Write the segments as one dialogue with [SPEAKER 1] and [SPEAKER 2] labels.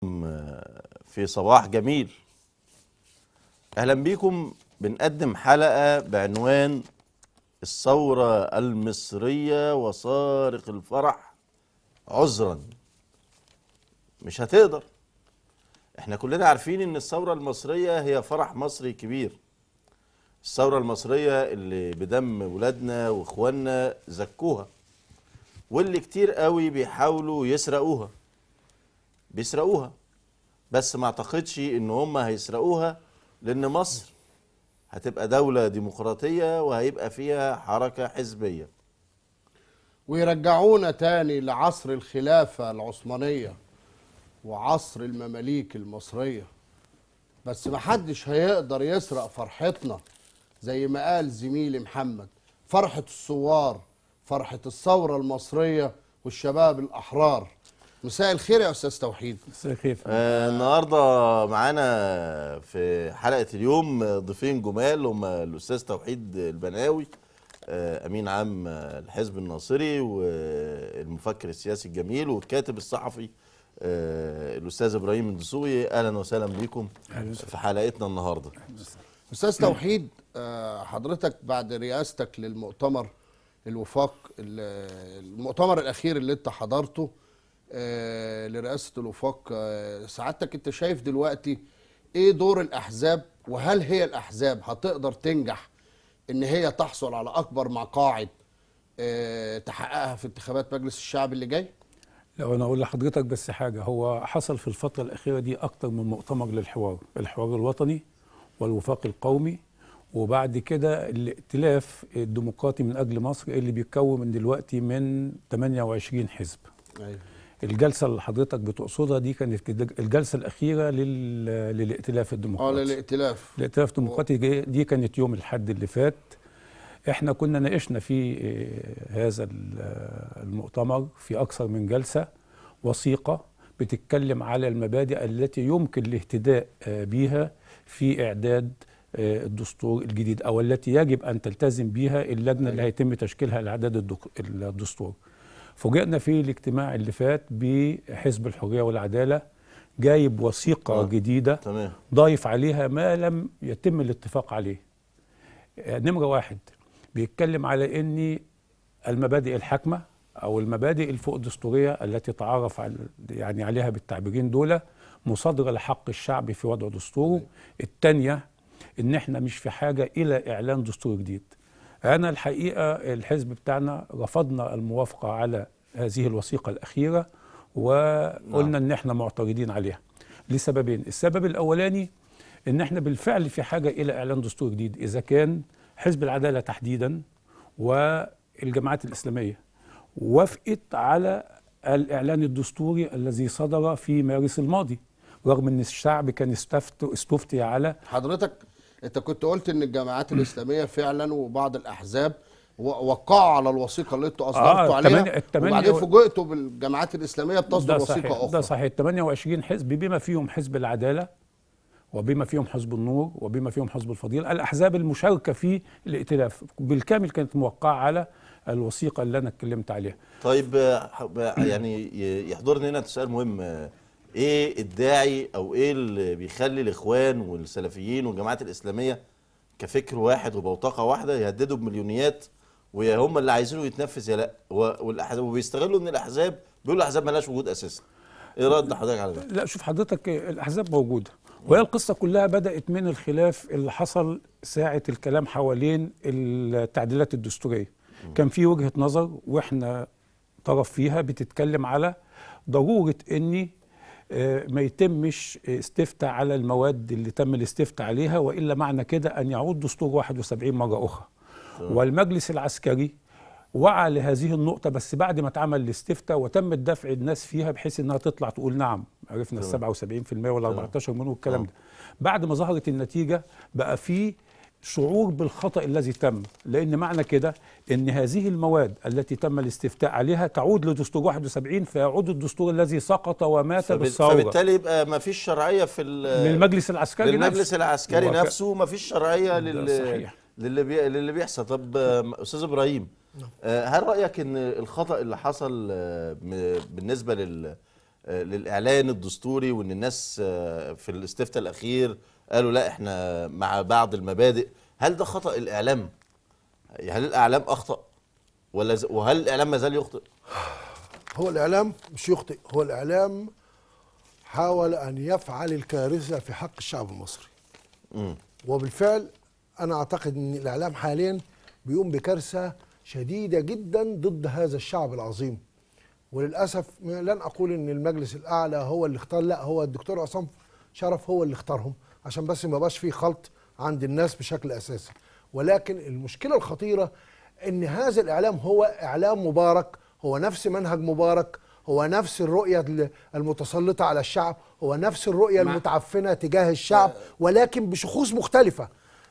[SPEAKER 1] في صباح جميل. أهلا بيكم. بنقدم حلقة بعنوان الثورة المصرية وسارق الفرح عذرا. مش هتقدر. احنا كلنا عارفين ان الثورة المصرية هي فرح مصري كبير. الثورة المصرية اللي بدم ولادنا واخواننا زكوها، واللي كتير قوي بيحاولوا يسرقوها، بيسرقوها، بس ما اعتقدش ان هم هيسرقوها، لان مصر هتبقى دولة ديمقراطية وهيبقى فيها حركة حزبية.
[SPEAKER 2] ويرجعونا تاني لعصر الخلافة العثمانية وعصر المماليك المصرية، بس محدش هيقدر يسرق فرحتنا زي ما قال زميلي محمد، فرحة الثوار، فرحة الثورة المصرية والشباب الأحرار. مساء الخير يا أستاذ توحيد.
[SPEAKER 3] مساء الخير.
[SPEAKER 1] النهارده معانا في حلقة اليوم ضيفين جمال، هم الأستاذ توحيد البناوي أمين عام الحزب الناصري والمفكر السياسي الجميل، والكاتب الصحفي الأستاذ إبراهيم الدسوقي. أهلا وسهلا بكم في حلقتنا النهارده.
[SPEAKER 2] أستاذ توحيد، حضرتك بعد رئاستك للمؤتمر الوفاق، المؤتمر الأخير اللي أنت حضرته لرئاسة الوفاق، سعادتك أنت شايف دلوقتي إيه دور الأحزاب، وهل هي الأحزاب هتقدر تنجح إن هي تحصل على أكبر مقاعد تحققها في انتخابات مجلس الشعب اللي جاي؟
[SPEAKER 3] لو أنا أقول لحضرتك بس حاجة، هو حصل في الفترة الأخيرة دي أكتر من مؤتمر للحوار، الحوار الوطني والوفاق القومي، وبعد كده الائتلاف الديمقراطي من أجل مصر اللي بيتكون من دلوقتي من 28 حزب. أيوة. الجلسة اللي حضرتك بتقصدها دي كانت الجلسة الأخيرة للائتلاف الديمقراطي.
[SPEAKER 2] للائتلاف.
[SPEAKER 3] الائتلاف الديمقراطي دي كانت يوم الأحد اللي فات. احنا كنا ناقشنا في هذا المؤتمر في أكثر من جلسة وثيقة بتتكلم على المبادئ التي يمكن الاهتداء بها في إعداد الدستور الجديد، أو التي يجب أن تلتزم بها اللجنة اللي هيتم تشكيلها لإعداد الدستور. فوجئنا في الاجتماع اللي فات بحزب الحرية والعدالة جايب وثيقة جديدة. تمام. ضايف عليها ما لم يتم الاتفاق عليه. نمرة واحد بيتكلم على أن المبادئ الحاكمة أو المبادئ الفوق دستورية التي تعرف يعني عليها بالتعبيرين دول مصادرة لحق الشعب في وضع دستوره. الثانية إن احنا مش في حاجة إلى إعلان دستور جديد. أنا الحقيقة الحزب بتاعنا رفضنا الموافقة على هذه الوثيقة الأخيرة، وقلنا إن احنا معترضين عليها لسببين. السبب الأولاني إن احنا بالفعل في حاجة إلى إعلان دستور جديد، إذا كان حزب العدالة تحديدا والجماعات الإسلامية وافقت على الإعلان الدستوري الذي صدر في مارس الماضي، رغم أن الشعب كان استفتي على.
[SPEAKER 2] حضرتك أنت كنت قلت أن الجماعات الإسلامية فعلا وبعض الأحزاب وقعوا على الوثيقة اللي أنتوا أصدرتوا عليها، وبعدين فوجئتوا بالجماعات الإسلامية بتصدر وثيقة أخرى.
[SPEAKER 3] ده صحيح. 28 حزب بما فيهم حزب العدالة وبما فيهم حزب النور وبما فيهم حزب الفضيلة، الأحزاب المشاركة في الائتلاف بالكامل كانت موقعة على الوثيقة اللي أنا اتكلمت عليها.
[SPEAKER 1] طيب، يعني يحضرني هنا سؤال مهم، إيه الداعي أو إيه اللي بيخلي الإخوان والسلفيين والجماعات الإسلامية كفكر واحد وبوتقة واحدة يهددوا بمليونيات، ويا هم اللي عايزينه يتنفذ يا لا، والأحزاب وبيستغلوا إن الأحزاب بيقولوا الأحزاب مالهاش وجود أساسا؟ إيه رد حضرتك على ده؟
[SPEAKER 3] لا، شوف حضرتك، الأحزاب موجودة، وهي القصة كلها بدأت من الخلاف اللي حصل ساعة الكلام حوالين التعديلات الدستورية. كان في وجهة نظر وإحنا طرف فيها بتتكلم على ضرورة إن ما يتمش استفتاء على المواد اللي تم الاستفتاء عليها، وإلا معنى كده أن يعود دستور 71 مرة أخرى. والمجلس العسكري وعى لهذه النقطة، بس بعد ما اتعمل الاستفتاء وتم الدفع الناس فيها بحيث انها تطلع تقول نعم، عرفنا ال 77% ولا 14 منه والكلام ده. بعد ما ظهرت النتيجة بقى في شعور بالخطأ الذي تم، لأن معنى كده ان هذه المواد التي تم الاستفتاء عليها تعود لدستور 71، فيعود الدستور الذي سقط ومات بالثورة.
[SPEAKER 1] فبالتالي يبقى ما فيش شرعية في
[SPEAKER 3] للمجلس العسكري،
[SPEAKER 1] للمجلس العسكري نفسه ما فيش شرعية للي بيحصل. طب أستاذ إبراهيم، هل رأيك ان الخطأ اللي حصل بالنسبة للاعلان الدستوري، وان الناس في الاستفتاء الاخير قالوا لا احنا مع بعض المبادئ، هل ده خطأ الاعلام؟ هل الاعلام اخطأ ولا وهل الاعلام ما زال يخطئ؟
[SPEAKER 4] هو الاعلام مش يخطئ، هو الاعلام حاول ان يفعل الكارثة في حق الشعب المصري. وبالفعل انا اعتقد ان الاعلام حاليا بيقوم بكارثه شديدة جدا ضد هذا الشعب العظيم. وللاسف لن اقول ان المجلس الاعلى هو اللي اختار، لا، هو الدكتور عصام شرف هو اللي اختارهم، عشان بس ما يبقاش فيه خلط عند الناس بشكل اساسي. ولكن المشكلة الخطيرة ان هذا الاعلام هو اعلام مبارك، هو نفس منهج مبارك، هو نفس الرؤية المتسلطه على الشعب، هو نفس الرؤية المتعفنه تجاه الشعب، ولكن بشخوص مختلفة.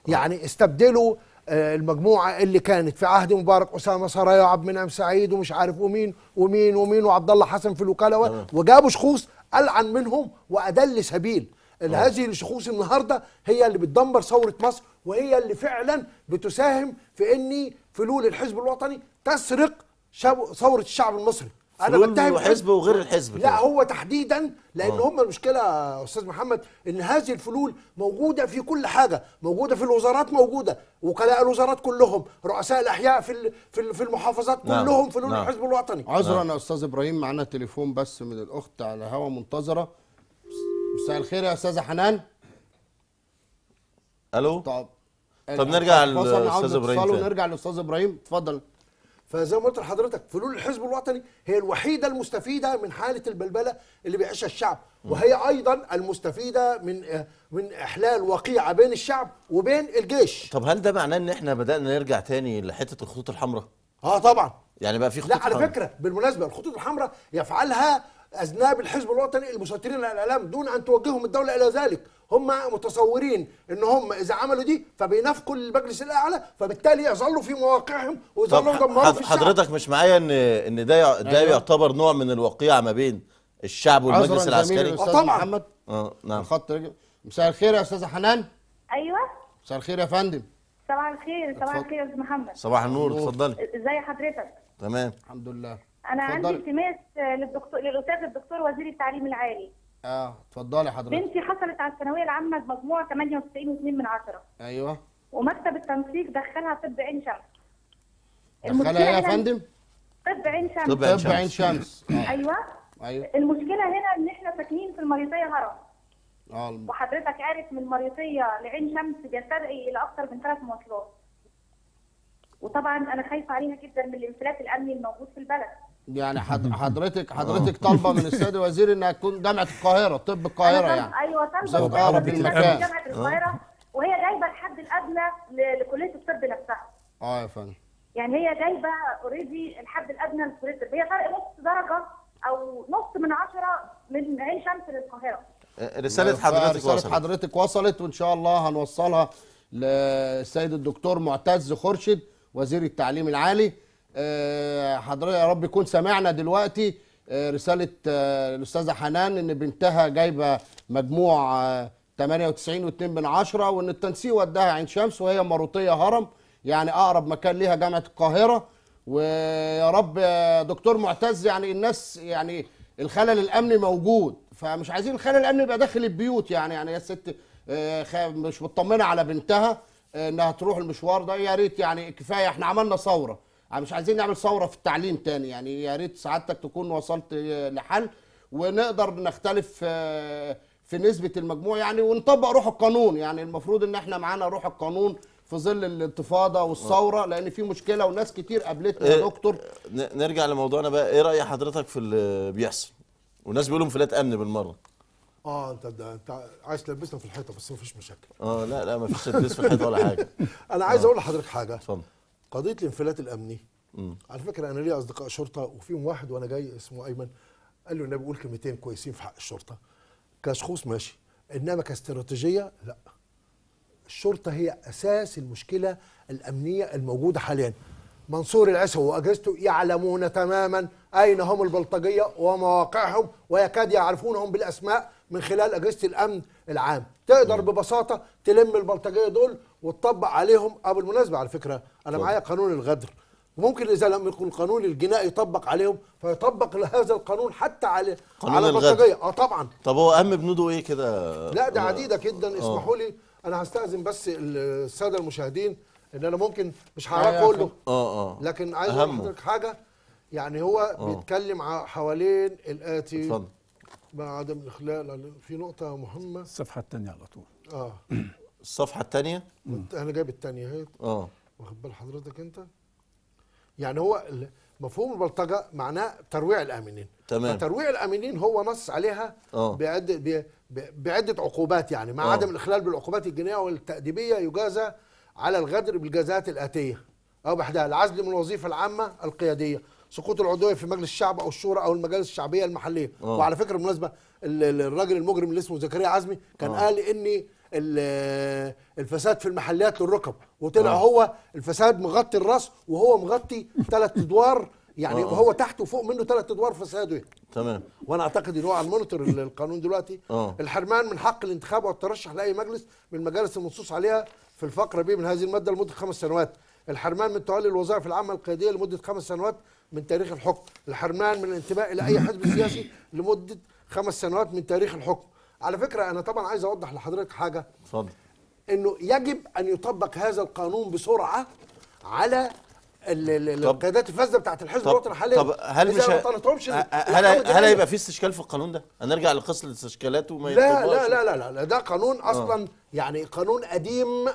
[SPEAKER 4] يعني استبدلوا المجموعة اللي كانت في عهد مبارك، اسامة سرايا وعبد المنعم سعيد ومش عارف ومين ومين ومين وعبد الله حسن في الوكالة، وجابوا شخوص العن منهم وادل سبيل. هذه الشخوص النهارده هي اللي بتدمر ثورة مصر، وهي اللي فعلا بتساهم في ان فلول الحزب الوطني تسرق ثورة الشعب المصري. انا بتهم
[SPEAKER 1] الحزب وغير الحزب،
[SPEAKER 4] لا هو تحديدا، لان هم المشكلة يا استاذ محمد ان هذه الفلول موجودة في كل حاجة، موجودة في الوزارات، موجودة وكلاء الوزارات كلهم، رؤساء الاحياء في المحافظات كلهم فلول الحزب الوطني.
[SPEAKER 2] عذرا يا استاذ ابراهيم، معانا تليفون بس من الاخت على هوا منتظره. مساء الخير يا استاذه حنان.
[SPEAKER 1] الو. طب نرجع للاستاذ ابراهيم.
[SPEAKER 2] ونرجع للاستاذ ابراهيم، اتفضل.
[SPEAKER 4] فزي ما قلت لحضرتك فلول الحزب الوطني هي الوحيدة المستفيده من حاله البلبلة اللي بيعيشها الشعب، وهي ايضا المستفيده من احلال وقيعه بين الشعب وبين الجيش.
[SPEAKER 1] طب هل ده معناه ان احنا بدانا نرجع تاني لحته الخطوط الحمراء؟
[SPEAKER 4] طبعا.
[SPEAKER 1] يعني بقى في خطوط.
[SPEAKER 4] لا على فكرة بالمناسبة الخطوط الحمراء يفعلها اذناب الحزب الوطني المسيطرين على الاعلام دون ان توجههم الدولة الى ذلك. هم متصورين ان هم اذا عملوا دي فبينافقوا المجلس الاعلى، فبالتالي يظلوا في مواقعهم ويظلوا يدمروا في الشعب.
[SPEAKER 1] حضرتك مش معايا ان ده أيوة. يعتبر نوع من الوقيعة ما بين الشعب والمجلس العسكري؟
[SPEAKER 2] طبعا محمد.
[SPEAKER 1] نعم.
[SPEAKER 2] الخط رجع. مساء الخير يا استاذه حنان.
[SPEAKER 5] ايوه
[SPEAKER 2] مساء الخير يا فندم.
[SPEAKER 5] صباح الخير. صباح الخير يا استاذ محمد.
[SPEAKER 1] صباح النور، اتفضلي.
[SPEAKER 5] ازي حضرتك؟
[SPEAKER 1] تمام
[SPEAKER 2] الحمد لله.
[SPEAKER 5] انا عندي التماس للدكتور، للاستاذ الدكتور وزير التعليم العالي.
[SPEAKER 2] اتفضلي حضرتك.
[SPEAKER 5] بنتي حصلت على الثانوية العامة بمجموع 98.2.
[SPEAKER 2] ايوه.
[SPEAKER 5] ومكتب التنسيق دخلها طب عين شمس.
[SPEAKER 2] دخلها ايه يا فندم؟
[SPEAKER 5] طب عين شمس.
[SPEAKER 2] طب عين شمس.
[SPEAKER 5] ايوه
[SPEAKER 2] ايوه.
[SPEAKER 5] المشكلة هنا ان احنا ساكنين في المريوطيه هرم. وحضرتك عارف من المريوطيه لعين شمس بيستدعي الى اكثر من 3 مواصلات. وطبعا انا خايفة عليها جدا من الانفلات الامني الموجود في البلد.
[SPEAKER 2] يعني حضرتك طالبه من السيد الوزير انها تكون جامعه القاهرة، طب القاهرة يعني.
[SPEAKER 5] ايوه طالبه جامعه القاهرة، وهي جايبه الحد الادنى لكليه الطب نفسها.
[SPEAKER 2] يا فندم.
[SPEAKER 5] يعني هي جايبه already الحد الادنى لكليه الطب، هي فرق نص درجه او 0.5 من 10 من عين شمس للقاهره.
[SPEAKER 1] رسالة حضرتك وصلت.
[SPEAKER 2] رسالة حضرتك وصلت، وان شاء الله هنوصلها للسيد الدكتور معتز خورشيد وزير التعليم العالي. حضرتك يا رب يكون سمعنا دلوقتي رسالة الأستاذة حنان إن بنتها جايبة مجموع 98.2، وإن التنسيق وداها عين شمس وهي مروطية هرم، يعني أقرب مكان ليها جامعة القاهرة. ويا رب يا دكتور معتز، يعني الناس يعني الخلل الأمني موجود، فمش عايزين الخلل الأمني يبقى داخل البيوت. يعني يا ست مش مطمنة على بنتها إنها تروح المشوار ده، يا ريت يعني كفاية إحنا عملنا ثورة، مش عايزين نعمل ثورة في التعليم تاني. يعني يا ريت سعادتك تكون وصلت لحل ونقدر نختلف في نسبه المجموع يعني، ونطبق روح القانون. يعني المفروض ان احنا معانا روح القانون في ظل الانتفاضة والثورة، لان في مشكلة وناس كتير قابلتنا يا دكتور.
[SPEAKER 1] نرجع لموضوعنا بقى، ايه راي حضرتك في اللي بيحصل؟ والناس بيقولوا انفلات امن بالمرة.
[SPEAKER 4] انت عايز تلبسنا في الحيطة، بس مفيش مشاكل.
[SPEAKER 1] لا لا مفيش تلبيس في الحيطة ولا حاجة.
[SPEAKER 4] انا عايز اقول لحضرتك حاجة.
[SPEAKER 1] اتفضل.
[SPEAKER 4] قضية الانفلات الامني، على فكرة انا ليا اصدقاء شرطه، وفيهم واحد وانا جاي اسمه ايمن قال له النبي قول كلمتين كويسين في حق الشرطة كشخوص ماشي، انما كاستراتيجيه لا. الشرطة هي اساس المشكلة الامنية الموجودة حاليا. منصور العسوي واجهزته يعلمون تماما اين هم البلطجيه ومواقعهم، ويكاد يعرفونهم بالاسماء من خلال اجهزة الامن العام. تقدر ببساطة تلم البلطجيه دول وتطبق عليهم. بالمناسبة على فكرة انا معايا قانون الغدر، وممكن اذا لم يكن القانون الجنائي يطبق عليهم فيطبق هذا القانون حتى على البلطجيه. طبعا.
[SPEAKER 1] طب هو اهم بنوده ايه كده؟
[SPEAKER 4] لا ده عديدة جدا. اسمحوا لي انا هستأذن بس السادة المشاهدين ان انا ممكن مش هقرا كله، لكن عايز اقول لحضرتك حاجة. يعني هو بيتكلم حوالين الاتي.
[SPEAKER 1] اتفضل.
[SPEAKER 4] مع عدم الاخلال في نقطة مهمة.
[SPEAKER 3] الصفحة الثانية على طول.
[SPEAKER 1] الصفحة الثانية؟
[SPEAKER 4] انا جايب الثانية اهي. واخد بال حضرتك انت؟ يعني هو مفهوم البلطجه معناه ترويع الامنين.
[SPEAKER 1] تمام.
[SPEAKER 4] فترويع الامنين هو نص عليها بعده عقوبات، يعني مع عدم الاخلال بالعقوبات الجنائية والتأديبيه يجازى على الغدر بالجزاءات الاتية او بحدها: العزل من الوظيفة العامة القيادية، سقوط العضوية في مجلس الشعب او الشورى او المجالس الشعبية المحلية. وعلى فكرة بالمناسبة الراجل المجرم اللي اسمه زكريا عزمي كان قال ان الفساد في المحليات للركب، وطلع هو الفساد مغطي الراس وهو مغطي 3 ادوار، يعني هو تحت وفوق منه 3 ادوار فساده.
[SPEAKER 1] تمام.
[SPEAKER 4] وانا اعتقد ان هو على ال monitor القانون دلوقتي. الحرمان من حق الانتخاب والترشح لاي مجلس من المجالس المنصوص عليها في الفقرة ب من هذه المادة لمدة 5 سنوات، الحرمان من تولي الوظائف العامة القيادية لمدة 5 سنوات من تاريخ الحكم، الحرمان من الانتماء الى اي حزب سياسي لمدة 5 سنوات من تاريخ الحكم. على فكرة انا طبعا عايز اوضح لحضرتك حاجة.
[SPEAKER 1] اتفضل.
[SPEAKER 4] انه يجب ان يطبق هذا القانون بسرعة على القيادات الفاسدة بتاعت الحزب الوطني حاليا.
[SPEAKER 1] طب هل مش هل هيبقى في استشكال في القانون ده؟ هنرجع لقصة الاستشكالات وما
[SPEAKER 4] لا لا لا لا لا، ده قانون اصلا يعني قانون قديم،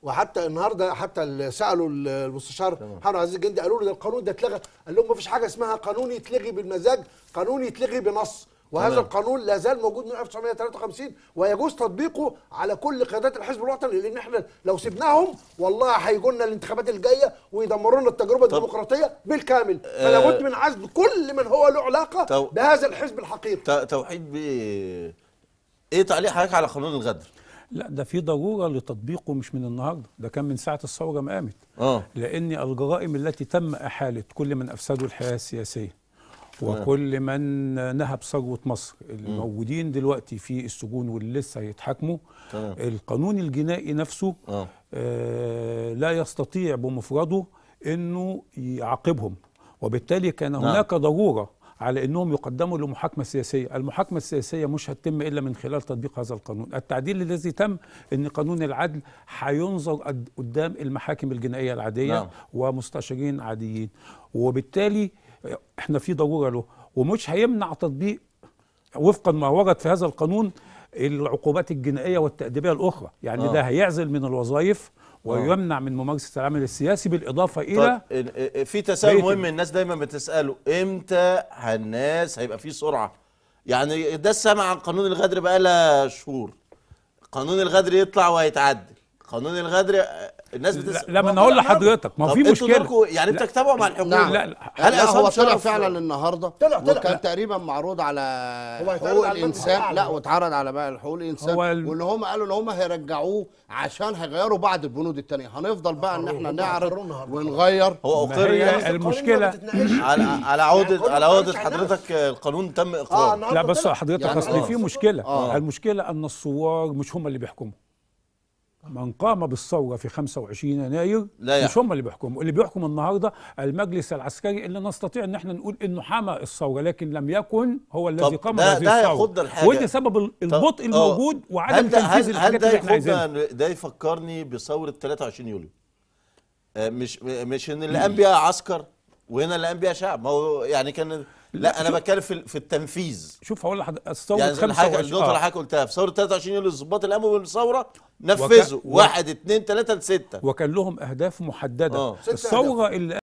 [SPEAKER 4] وحتى النهارده حتى سالوا المستشار محمد عزيز الجندي قالوا له ده القانون ده اتلغى، قال لهم ما فيش حاجة اسمها قانون يتلغي بالمزاج، قانون يتلغي بنص. وهذا القانون لا زال موجود من 1953 ويجوز تطبيقه على كل قيادات الحزب الوطني، لان احنا لو سيبناهم والله هيجوا لنا الانتخابات الجاية ويدمروا لنا التجربة الديمقراطية بالكامل. فلا بد من عزل كل من هو له علاقة بهذا الحزب الحقير.
[SPEAKER 1] توحيد ايه تعليق حضرتك على قانون الغدر؟
[SPEAKER 3] لا ده في ضرورة لتطبيقه مش من النهارده، ده كان من ساعة الثورة ما قامت. لان الجرائم التي تم احالة كل من افسدوا الحياة السياسية وكل من نهب ثروة مصر الموجودين دلوقتي في السجون واللي لسه هيتحاكموا، القانون الجنائي نفسه لا يستطيع بمفرده انه يعاقبهم، وبالتالي كان هناك ضرورة على انهم يقدموا لمحاكمة سياسية. المحاكمة السياسية مش هتتم الا من خلال تطبيق هذا القانون. التعديل الذي تم ان قانون العدل هينظر قدام المحاكم الجنائية العادية ومستشارين عاديين، وبالتالي احنا في ضرورة له، ومش هيمنع تطبيق وفقا ما ورد في هذا القانون العقوبات الجنائية والتأديبيه الاخرى، يعني ده هيعزل من الوظائف ويمنع من ممارسة العمل السياسي، بالاضافة الى
[SPEAKER 1] في تساؤل مهم الناس دايما بتساله: امتى الناس هيبقى في سرعة؟ يعني ده سمع عن قانون الغدر بقالها شهور، قانون الغدر يطلع وهيتعدل، قانون الغدر الناس بتسأل.
[SPEAKER 3] لا ما انا اقول لحضرتك ما في مشكلة،
[SPEAKER 1] يعني بتتابعوا مع الحكومة؟
[SPEAKER 2] نعم.
[SPEAKER 3] لا
[SPEAKER 2] هل هو طلع فعلا النهارده؟ طلع وكان تقريبا معروض على حقوق الانسان، لا واتعرض على بقى حقوق الانسان، واللي هم قالوا ان هم هيرجعوه عشان هيغيروا بعض البنود الثانية. هنفضل بقى ان احنا نعرض ونغير.
[SPEAKER 1] هو اقر
[SPEAKER 3] المشكلة
[SPEAKER 1] على عوده، على عوده حضرتك القانون تم اقراره.
[SPEAKER 3] لا بس حضرتك اصل في مشكلة. المشكلة ان الثوار مش هم اللي بيحكموا. من قام بالثورة في 25 يناير مش هم اللي بيحكموا، اللي بيحكم النهارده المجلس العسكري اللي نستطيع ان احنا نقول انه حمى الثورة، لكن لم يكن هو الذي قام بهذه الثورة. وده سبب البطء الموجود وعدم تنفيذ الحاجات اللي احنا عايزينها.
[SPEAKER 1] ده يفكرني بثورة 23 يوليو. مش ان اللي قام بيها عسكر وهنا اللي قام بيها شعب، ما هو يعني كان لا انا بتكلم في التنفيذ.
[SPEAKER 3] شوف هقول لحضرتك الثورة
[SPEAKER 1] يعني 25 النقطة اللي حضرتك قلتها في ثورة 23 يوليو الضباط اللي قاموا بالثورة نفذوا 1 2 3 6
[SPEAKER 3] وكان لهم اهداف محددة. الثورة اللي